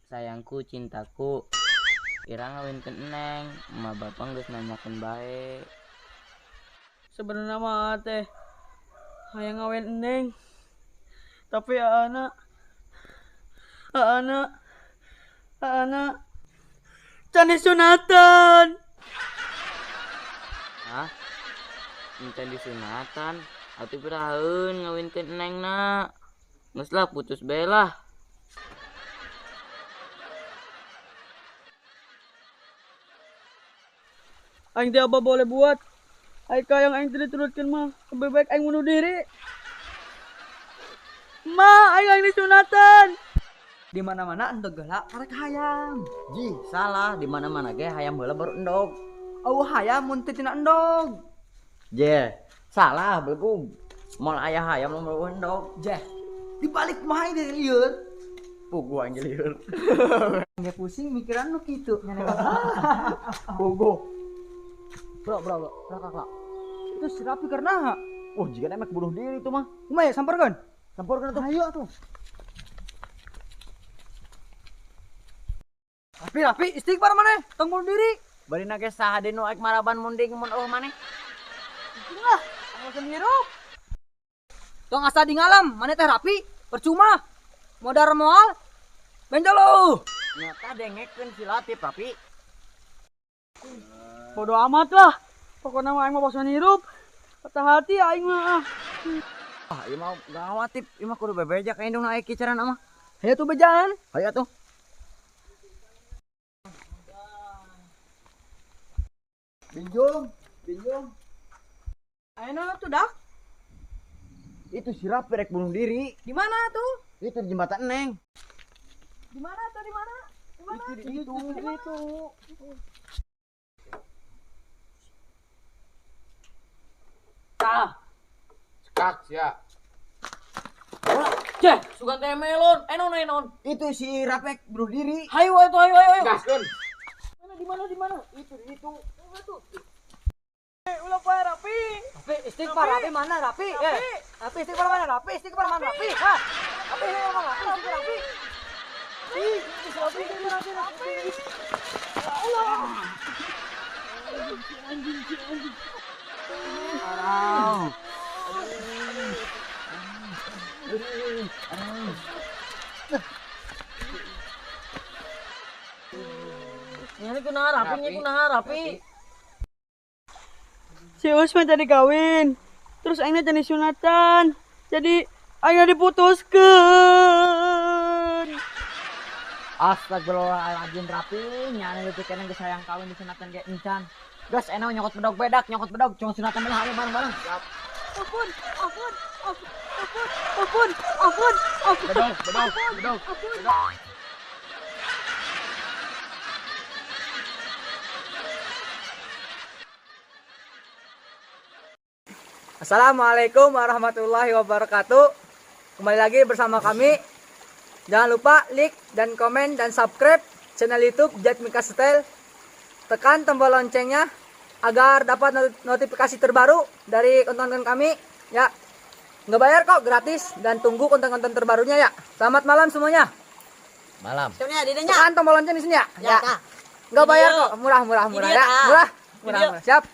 Sayangku, cintaku. Ira ngawinkeun Neng, emak bapak geus nanyakeun bae. Sebenarnya mah teh hayang ngawin Neng. Tapi anak anak anak can disunatan. Hah? Can disunatan? Atuh piraheun ngawinkeun Neng na. Geus lah putus bae lah. Aing teh apa boleh buat. Aing kayang aing teu diturutkeun mah, lebih baik aing bunuh diri. Ma, aing aing disunatan. Di mana-mana endog heula karek hayam. Jih, salah, di mana-mana ge hayam heula baru endog. Eueuh hayam mun teu tina endog. Je, salah belegug. Moal aya hayam mun eueuh endog. Je, dibalik kumaha ieu lieur. Puguh aing lieur. Ge pusing mikiran nu kitu. Puguh. Bro, bro, bro, bro, kak. Itu si Rapi karena oh, jika emek bunuh diri itu mah. Kumaha ya, samperkeun? Samperkeun atuh. Ayo atuh. Rapi, Rapi, istighfar maneh, tong bunuh diri. Barina ge saha deui nu aek maraban munding mun eueuh maneh. Penting lah, bosen hirup. Tong asa di ngalam, maneh teh Rapi, percuma. Modar moal. Benjol lu. Nyata dengekeun si Latif, Rapi. Bodoh amat lah. Pokoknya mah aing mah bosan hirup. Patah hati aing mah. Ah, ieu mah gawat tip, ieu mah kudu bebeja ka indung aya kicaran mah. Hayo tuh bejaan. Hayo atuh. Binjung, binjung. Ayeuna tuh dak. Itu si Rapi rek bunuh diri. Di mana tuh? Itu di jembatan Neng. Di mana tuh? Di mana? Di mana? Itu di itu. Itu. Tah. Cekak sia. Ceh, sugan teh melon. Enon enon. Itu si Rapek bunuh diri. Hayu atuh, hayu hayu. Gaskeun. Mana di mana di mana? Itu di itu. Itu. Ulah poe Rapi. Rapi istighfar, Rapi mana Rapi? Eh, Rapi istighfar mana Rapi? Istighfar mana Rapi? Hah? Rapi mana Rapi? Istighfar Rapi. Ih, Rapi, Rapi, Rapi. Ya Allah. Anjing, anjing. Arau. Ini kunaha Rapi, ini kunaha Rapi. Si Usman tadi kawin, terus aingna jadi sunatan, jadi aingna diputuskeun. Astagfirullahaladzim Rapi, nyana leutik keneh geus hayang kawin disunatan ge encan. Gas enak nyokot bedog bedak, nyokot bedog, cuma sunatan belah ayo bareng-bareng. Ampun, ampun, ampun, ampun, ampun, ampun. Bedog, bedog, bedog. Ampun. Assalamualaikum warahmatullahi wabarakatuh. Kembali lagi bersama kami. Jangan lupa like dan komen dan subscribe channel YouTube Jatmika Style. Tekan tombol loncengnya agar dapat notifikasi terbaru dari konten-konten kami. Ya, nggak bayar kok, gratis. Dan tunggu konten-konten terbarunya ya. Selamat malam semuanya. Malam. Tekan tombol lonceng di sini ya. Ya. Nggak bayar kok, murah murah murah ya. Murah, murah, murah. Siap.